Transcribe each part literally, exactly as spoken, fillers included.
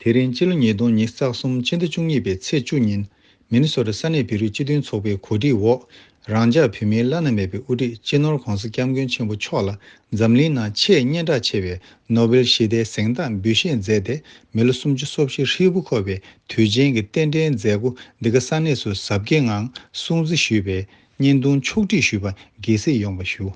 དེ་རིང་སྤྱི་ལོ་ཉིས་སྟོང་ཉི་ཤུ་རྩ་གསུམ་ཕྱི་ཟླ་བཅུ་གཉིས་པའི་ཚེས་བཅུ་ཉིན། མི་ནི་སོ་ཊ་ས་གནས་བོད་རིགས་སྤྱི་མཐུན་ཚོགས་པའི་གོ་སྒྲིག་འོག་རང་ཅག་བོད་མིའི་བླ་ན་མེད་པའི་དབུ་ཁྲིད་སྤྱི་ནོར་༸གོང་ས་༸སྐྱབས་མགོན་ཆེན་པོ་མཆོག་ལ་འཛམ་གླིང་ནང་ཆེས་སྙན་གྲགས་ཆེ་བའི་ནོ་བེལ་ཞི་བདེའི་གཟེངས་རྟགས་འབུལ་བཞེས་མཛད་དེ། མི་ལོ་སུམ་ཅུ་སོ་བཞི་ཧྲིལ་པོ་འཁོར་བའི་དུས་ཆེན་གྱི་རྟེན་འབྲེལ་མཛད་སྒོ་འདི་ག་ས་གནས་སུ་གཟབ་རྒྱས་ངང་སྲུང་བརྩི་ཞུས་པའི་བརྙན་ཐུང་ཕྱོགས་སྒྲིག་ཞུས་པ་དགྱེས་གཟིགས་ཡོང་བ་ཞུ།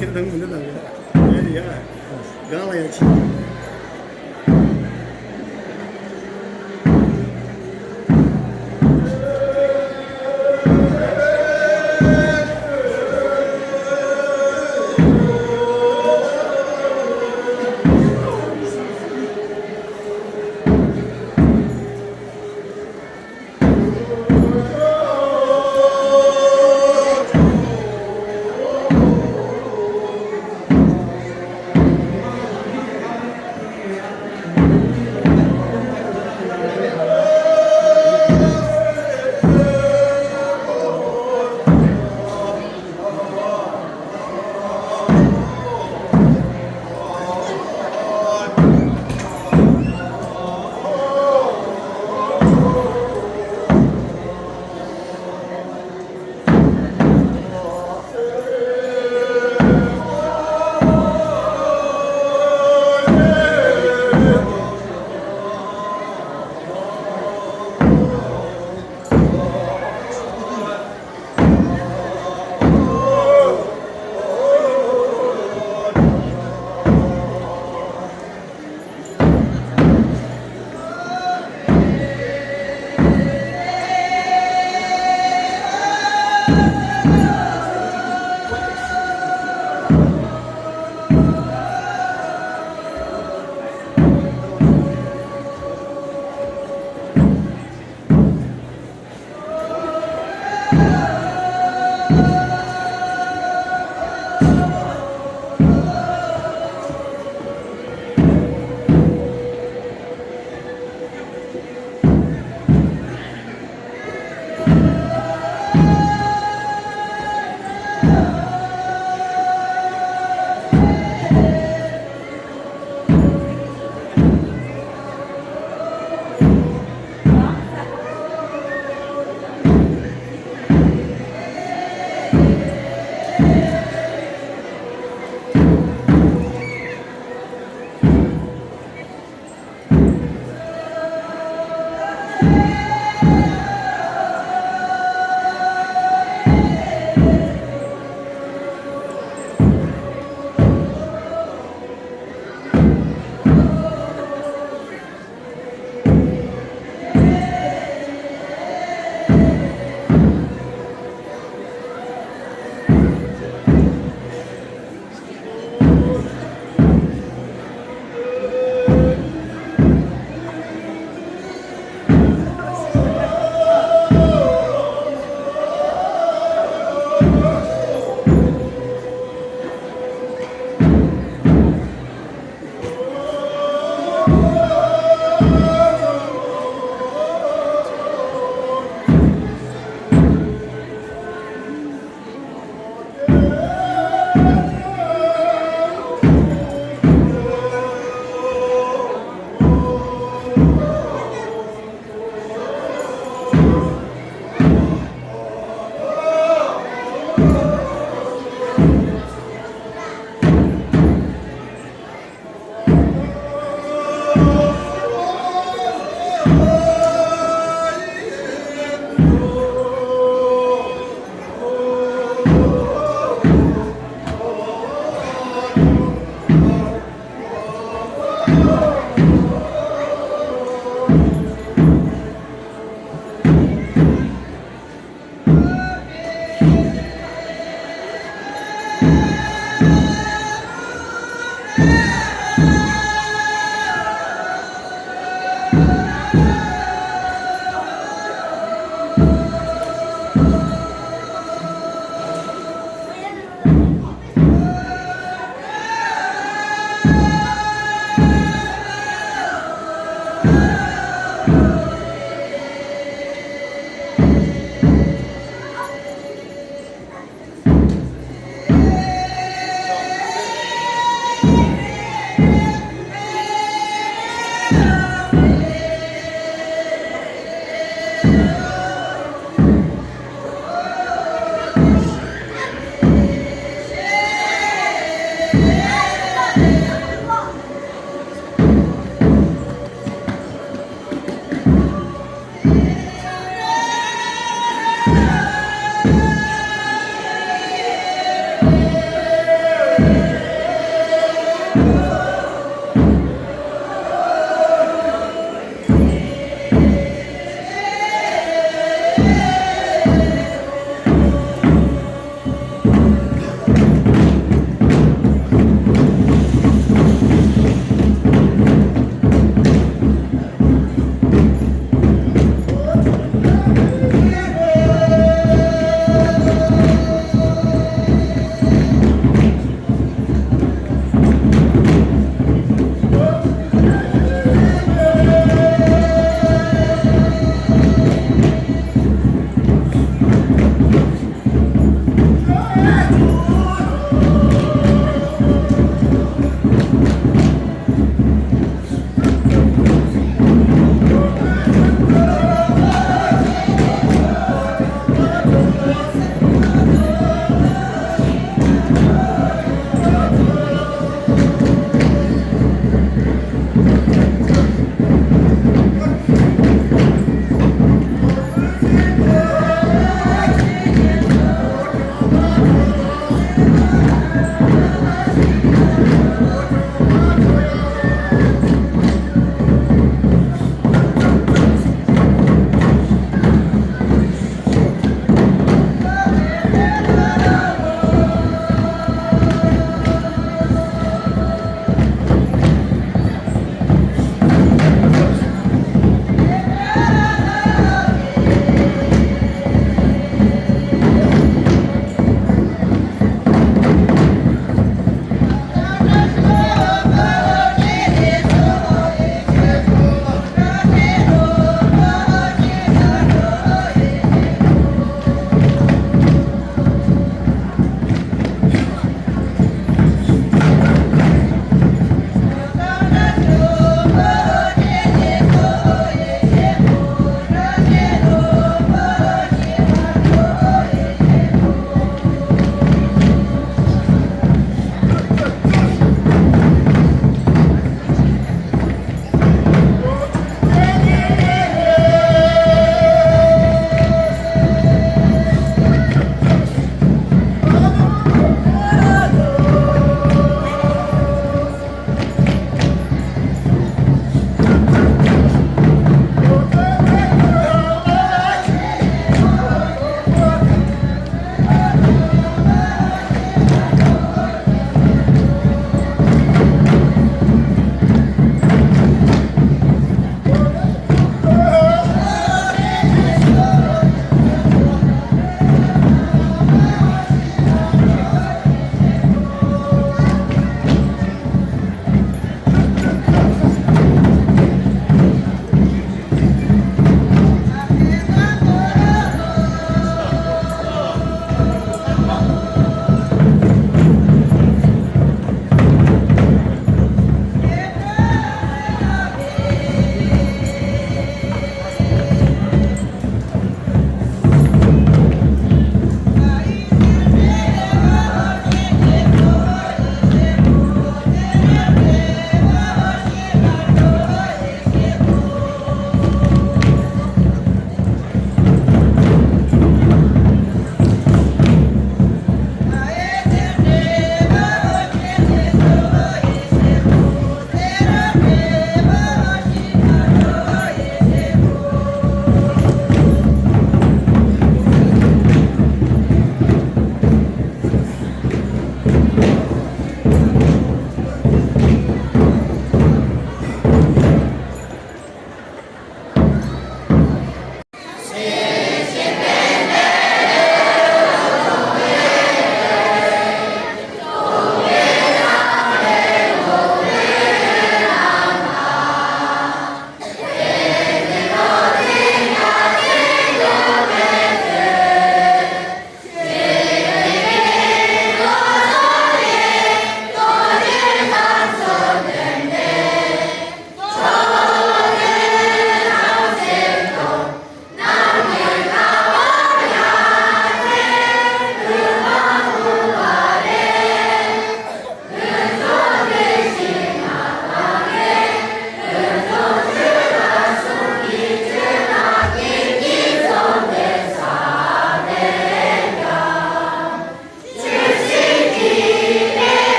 ཁྱེད་དང་མི་འདྲ་དང་ཡ། ཡ། གང་ལ་ཡང་ཕྱིན།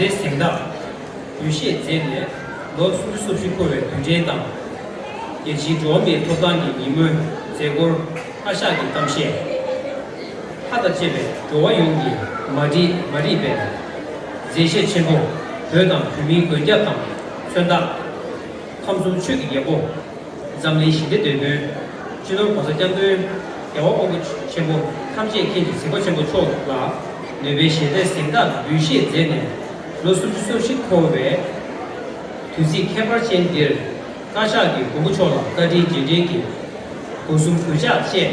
དེའི་གཟེངས་རྟགས་འབུལ་བཞེས་མཛད་ནས་ལོ་སུམ་ཅུ་སོ་བཞི་འཁོར་བའི་དུས་དྲན་དང་། རྒྱལ་སྤྱིའི་འགྲོ་བ་མིའི་ཐོབ་ཐང་གི་ཉིན་མོའི་མཛད་སྒོར་བཀའ་ཤག་གི་གཏམ་བཤད། ལྷ་དང་བཅས་པའི་འགྲོ་བ་ཡོངས་ཀྱི་མ་འདྲིས་མ་རིག་པའི་མཛད་བཞེད་ཆེན་པོ། བོད་དང་བོད་མིའི་མགོན་སྐྱབས་དང་མཚོན་རྟགས། ཁམས་གསུམ་ཆོས་ཀྱི་རྒྱལ་པོ། འཛམ་གླིང་ཞི་བདེའི་དེད་དཔོན། སྤྱི་ནོར་༸གོང་ས་༸སྐྱབས་མགོན་རྒྱལ་བ་དབང་པོ་ཆེན་པོ་ཐམས་ཅད་མཁྱེན་ཅིང་གཟིགས་པ་ཆེན་པོ་མཆོག་ལ་ནོ་བེལ་ཞི་བདེའི་གཟེངས་རྟགས་འབུལ་བཞེས་མཛད་ནས་ལོ་སུམ་ཅུ་སོ་བཞི་འཁོར་བའི་དུས་ཚིགས་ཁྱད་པར་ཅན་འདིར། བཀའ་ཤག་གིས་མགོན་པོ་མཆོག་ལ་བཀའ་དྲིན་རྗེས་དྲན་གྱི་སྒོ་གསུམ་གུས་ཕྱག་བཅས།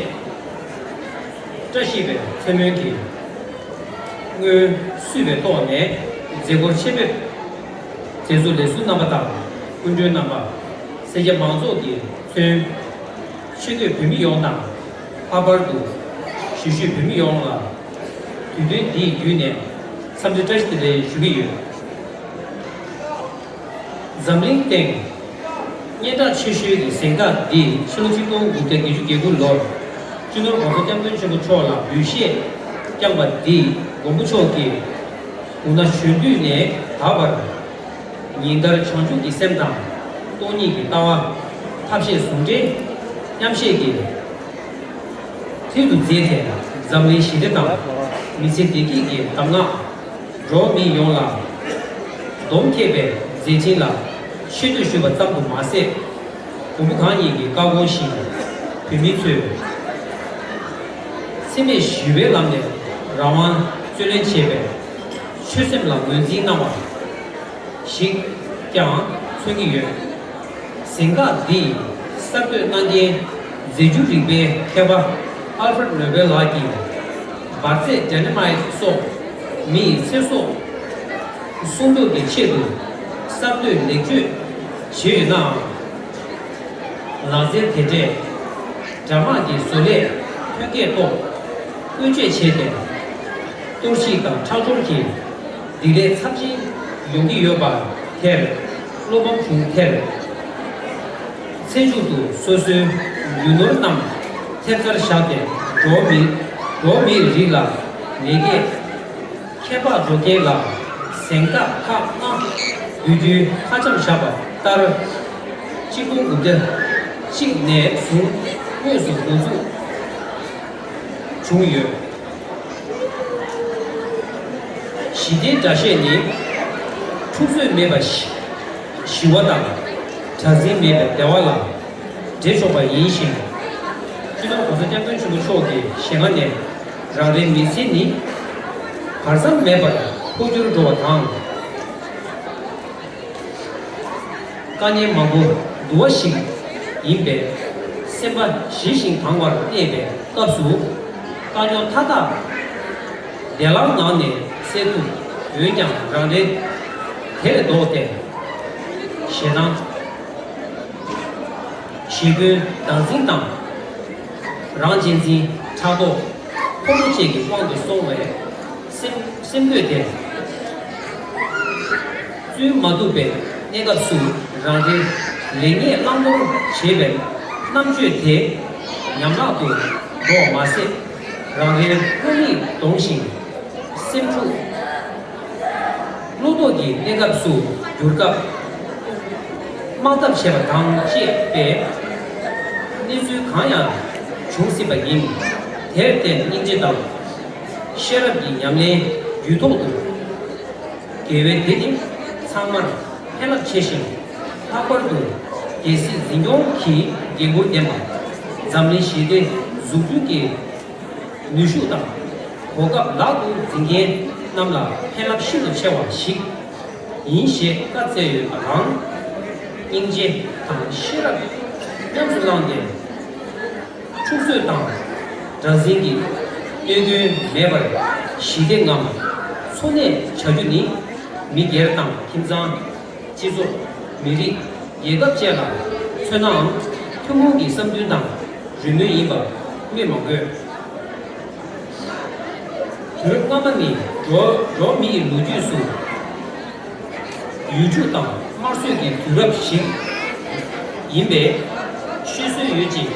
བཀྲ་ཤིས་པའི་མཚན་སྨོན་གྱིས་སྔོན་བསུས་པའི་ཐོག་ནས་མཛད་སྒོར་ཆེད་ཕེབས་མཛད་གཙོ་ལས་ཟུར་རྣམ་པ་དང་སྐུ་མགྲོན་རྣམ་པ། སེར་སྐྱ་མང་ཚོགས་ཀྱིས་མཚོན། ཆེས་མཐོའི་བོད་མི་ཡོངས་དང་། ལྷག་པར་དུ་གཞིས་བཞུགས་བོད་མི་ཡོངས་ལ་དུས་སྟོན་འདིའི་བརྒྱུད་ནས་འཚམས་འདྲི་བཀྲ་ཤིས་བདེ་ལེགས་ཞུ་གི་ཡོད། འཛམ་གླིང་སྟེང་སྙན་གྲགས་ཆེ་ཤོས་ཀྱི་གཟེངས་རྟགས་འདི་ཕྱི་ལོ་ཆིག་སྟོང་དགུ་བརྒྱ་བརྒྱད་ཅུ་གྱ་དགུ་ལོར་སྤྱི་ནོར་༸གོང་ས་༸སྐྱབས་མགོན་ཆེན་པོ་མཆོག་ལ་འབུལ་བཞེས་བསྐྱངས་པ་འདིས་མགོན་པོ་མཆོག་གིས་དགུང་ན་གཞོན་དུས་ནས་ད་བར་ཉིན་ལྟར་བྱང་ཆུབ་ཀྱི་སེམས་དང་སྟོང་ཉིད་ཀྱི་ལྟ་བ་ཐབས་ཤེས་ཟུང་འབྲེལ་མཉམ་བཞེས་ཀྱིས་མཐིལ་དུ་མཛེས་ཏེ་འཛམ་གླིང་ཞི་བདེ་དང་མི་ཚེ་བདེ་སྐྱིད་ཀྱི་གདམས་ངག་འགྲོ་བ་མི་ཡོངས་ལ་དོན་འཁྱོལ་བའི་མཛད་འཕྲིན་ལ་ཆེ་བསྟོད་ཞུས་པ་ཙམ་དུ་མ་ཟད། མགོན་པོ་གང་ཉིད་ཀྱི་བཀའ་དགོངས་བཞིན་བོད་མི་ཚོས་འཚེ་མེད་ཞི་བའི་ལམ་ནས་རང་དབང་རྩོད་ལེན་བྱེད་པའི་ཆོད་སེམས་ལ་ངོས་འཛིན་གནང་བ་ཞིག་ཀྱང་མཚོན་གྱི་ཡོད། གཟེངས་རྟགས་འདི་གསར་གཏོད་གནང་མཁན་རྫས་འགྱུར་རིག་པའི་མཁས་པ་ཨལ་ཧྥར་ནོ་བེལ་ལགས་ཀྱིས་འབར་རྫས་ཌའི་ན་མའེ་ཊི་སོགས་མི་ཡི་ཚེ་སྲོག་སྲུང་སྐྱོབ་ཀྱི་ཆེད་དུ་གསར་གཏོད་ལེགས་བཅོས་བྱས་ཡོད་ནའང་། ལག་རྩལ་དེ་འདྲས་དགྲ་དམག་གི་བཟོ་ལས་ཐོན་སྐྱེད་ཐོག་བཀོལ་སྤྱོད་བྱས་ཏེ། གཏོར་བཤིག་དང་ཁྲག་སྦྱོར་གྱི་སྡིག་ལས་ཚབས་ཆེན་ཡོང་གི་ཡོད་པ་དེར་བློ་ཕམ་བྱུང་། དེར་ཚེ་མཇུག་ཏུ་སོ་སོའི་རྒྱུ་ནོར་རྣམས་ཐེབས་རྩར་བཞག་སྟེ་འགྲོ་བ་མི་འགྲོ་བ་མིའི་རིགས་ལ་ལེགས་སྐྱེས་ཁྱད་འཕགས་འགྲོ་མཁན་ལ་གཟེངས་རྟགས་ཁག་ལྔ་འབུལ་རྒྱུའི་མཐའ་མཚམས་བཞག་པ་ལྟར། ཆིག་སྟོང་དགུ་བརྒྱ་གཅིག་ནས་བཟུང་དངོས་སུ་འགོ་འཛུགས་བྱུང་ཡོད། ཞི་བདེའི་སྒྲ་བཤད་ནི། འཁྲུག་རྩོད་མེད་པ་ཞི་ཞི་བ་དང་། དགྲ་འཛིན་མེད་པའི་བདེ་བ་ལ་འགྲེལ་ཆོག་པ་ཡིན་ཞིང་། སྤྱི་ནོར་༸གོང་ས་༸སྐྱབས་མགོན་ཆེན་པོ་མཆོག་གི་ཞལ་སྔ་ནས་རང་རེའི་མི་ཚེ་ནི་བར་མཚམས་མེད་པར་འཕོ་འགྱུར་འགྲོ་བ་དང་། དཀའ་ངལ་མང་པོ་འདུ་བ་ཞིག་ཡིན་པས། སེམས་པ་ཞི་ཞིང་དྭངས་པར་གནས་པའི་སྐབས་སུ། དཀའ་རྙོག་མཐའ་དག་བདེ་བླག་ངང་ནས་སེལ་ཐུབ། འོན་ཀྱང་རང་རེ་དེ་ལས་ལྡོག་སྟེ། ཞེ་སྡང་། ཞེ་སྐུལ་བདག་འཛིན་དང་། རང་གཅེས་འཛིན་ཕྲག་དོག་ཕོ་མོ་བཅས་ཀྱི་དབང་དུ་སོང་བའི་སེམས་སེམས་རྒོད་དེ། བཙུན་མ་ཐུབ་པའི་གནས་སྐབས་སུ་རང་རེའི་ལེགས་ཉེས་བླང་དོར་བྱེད་པའི་རྣམ་དཔྱོད་དེ་ཉམས་བརླག་ཏུ་འགྲོ་བ་མ་ཟད། རང་རེའི་བློ་མིག་ལྡོངས་ཤིང་སེམས་འཁྲུག་བློ་ལྡོག་གི་གནས་སྐབས་སུ་གྱུར་སྐབས། དམག་འཐབ་བྱེད་པ་དང་བཅས་པའི་གནས་ཚུལ་གང་ཡང་འབྱུང་སྲིད་པ་ཡིན། དེར་བརྟེན་སྙིང་རྗེ་དང་ཤེས་རབ་ཀྱི་ཉམས་ལེན་བརྒྱུད་ཐོག་ཏུ། དགེ་བའི་སྡེ་ནི་ཚང་མར་ཕན་རླབས་ཆེ་ཞིང་། ལྷག་པར་དུ་རྒྱལ་སྲིད་འཛིན་སྐྱོང་གི་འགན་འཁུར་ལྡན་པ། འཛམ་གླིང་ཞི་བདེ་འཛུགས་སྐྲུན་གྱི་ནུས་ཤུགས་དང་གོ་སྐབས་ལག་ཏུ་འཛིན་མཁན་རྣམས་ལ་ཕན་རླབས་ཤིན་ཏུ་ཆེ་བ་ཞིག་ཡིན་ཞེས་བཀའ་སྩལ་ཡོད་པ་དང་། སྙིང་རྗེ་དང་ཤེས་རབ་ཉམས་སུ་བླངས་ཏེ། འཁྲུག་རྩོད་དང་དགྲ་འཛིན་གྱི་གནོད་སྐྱོན་མེད་པར་ཞི་བདེ་ངང་འཚོ་གནས་བྱ་རྒྱུ་ནི་མི་སྒེར་དང་ཁྱིམ་ཚང་། སྤྱི་ཚོགས། མི་རིགས། རྒྱལ་ཁབ་བཅས་ལ་མཚོན་ནའང་ཐུན་མོང་གི་བསམ་འདུན་དང་རེ་སྨོན་ཡིན་པ་སྨོས་མ་དགོས། དུས་རབས་སྔ་མ་ནི་འགྲོ་འགྲོ་མི་ཡི་ལོ་རྒྱུས་སུ་ཡུལ་འཁྲུག་དང་དམར་གསོད་ཀྱི་དུས་རབས་ཤིག་ཡིན་པས་ཤོད་སྲོལ་ཡོད་ཅིང་།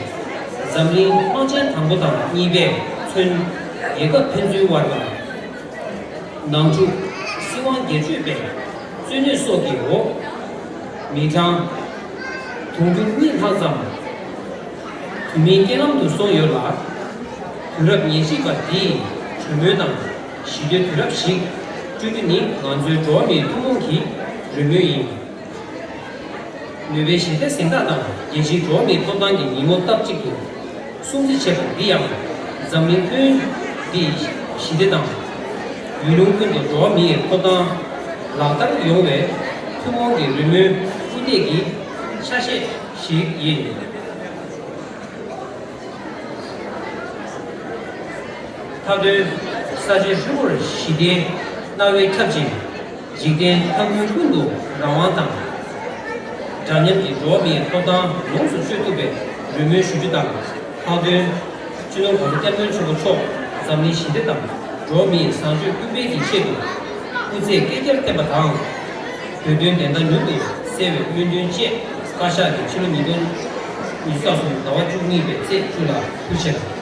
འཛམ་གླིང་དམག་ཆེན་དང་པོ་དང་གཉིས་པས་མཚོན་རྒྱལ་ཁབ་ཕན་ཚུན་དབར་དང་། ནང་འཁྲུག་སྲིད། དབང་སྒེར་གཅོད་པས་རྩོད་གནོད་སོགས་ཀྱི་འོག་མི་གྲངས་དུང་ཕྱུར་གཉིས་ལྷག་ཙམ་དུ་མའི་རྐྱེན་ལམ་དུ་སོང་ཡོད་ལ། དུས་རབས་ཉེར་གཅིག་པ་འདིའི་གྲོས་མོལ་དང་ཞི་བདེའི་དུས་རབས་ཤིག་བསྐྲུན་རྒྱུ་ནི་ང་ཚོའི་འགྲོ་བ་མིའི་ཐུན་མོང་གི་རེ་སྨོན་ཡིན། ནུས་པའི་ཞི་བདེ་གཟེངས་རྟགས་དང་རྒྱལ་སྤྱིའི་འགྲོ་བ་མིའི་ཐོབ་ཐང་གི་ཉིན་མོ་སྟབས་གཅིག་ཏུ་སྲུང་བརྩི་བྱས་པ་འདི་ཡང་འཛམ་གླིང་ཀུན་གྱི་ཞི་བདེ་དང་། ཡུལ་ལུང་ཀུན་ཏུ་འགྲོ་བ་མིའི་ཐོབ་ཐང་ལག་བསྟར་ཡོང་བའི་ཐུན་མོང་གི་རེ་སྨོན་སྐུལ་འདེད་ཀྱི་ཆ་ཤས་ཤིག་ཡིན། མཐའ་དོན། ས་ཆེན་ཧྲིལ་པོར་ཞི་བདེའི་སྣང་བས་ཁྱབ་ཅིང་། འཇིག་རྟེན་མཐའ་ཀུན་ཀུན་ཏུ་རང་དབང་དང་། འདྲ་མཉམ་གྱི་འགྲོ་བ་མིའི་ཐོབ་ཐང་ལོངས་སུ་སྤྱོད་ཐུབ་པའི་རེ་སྨོན་ཞུ་རྒྱུ་དང་། ལྷག་དོན། སྤྱི་ནོར་༸གོང་ས་༸སྐྱབས་མགོན་ཆེན་པོ་མཆོག་འཛམ་གླིང་ཞི་བདེ་དང་འགྲོ་བ་མིའི་བཟང་སྤྱོད་སྐུལ་སྤེལ་གྱི་ཆེད་དུ་སྐུ་ཚེ་བསྐལ་བརྒྱར་བརྟན་པ་དང་། བོད་དོན་བདེན་མཐའ་མྱུར་དུ་གསལ་བའི་སྨོན་འདུན་བཅས་བཀའ་ཤག་གིས་ཕྱི་ལོ་ཉིས་སྟོང་ཉི་ཤུ་རྩ་གསུམ་ཟླ་བ་བཅུ་གཉིས་པའི་ཚེས་བཅུ་ལ་ཕུལ་བཞག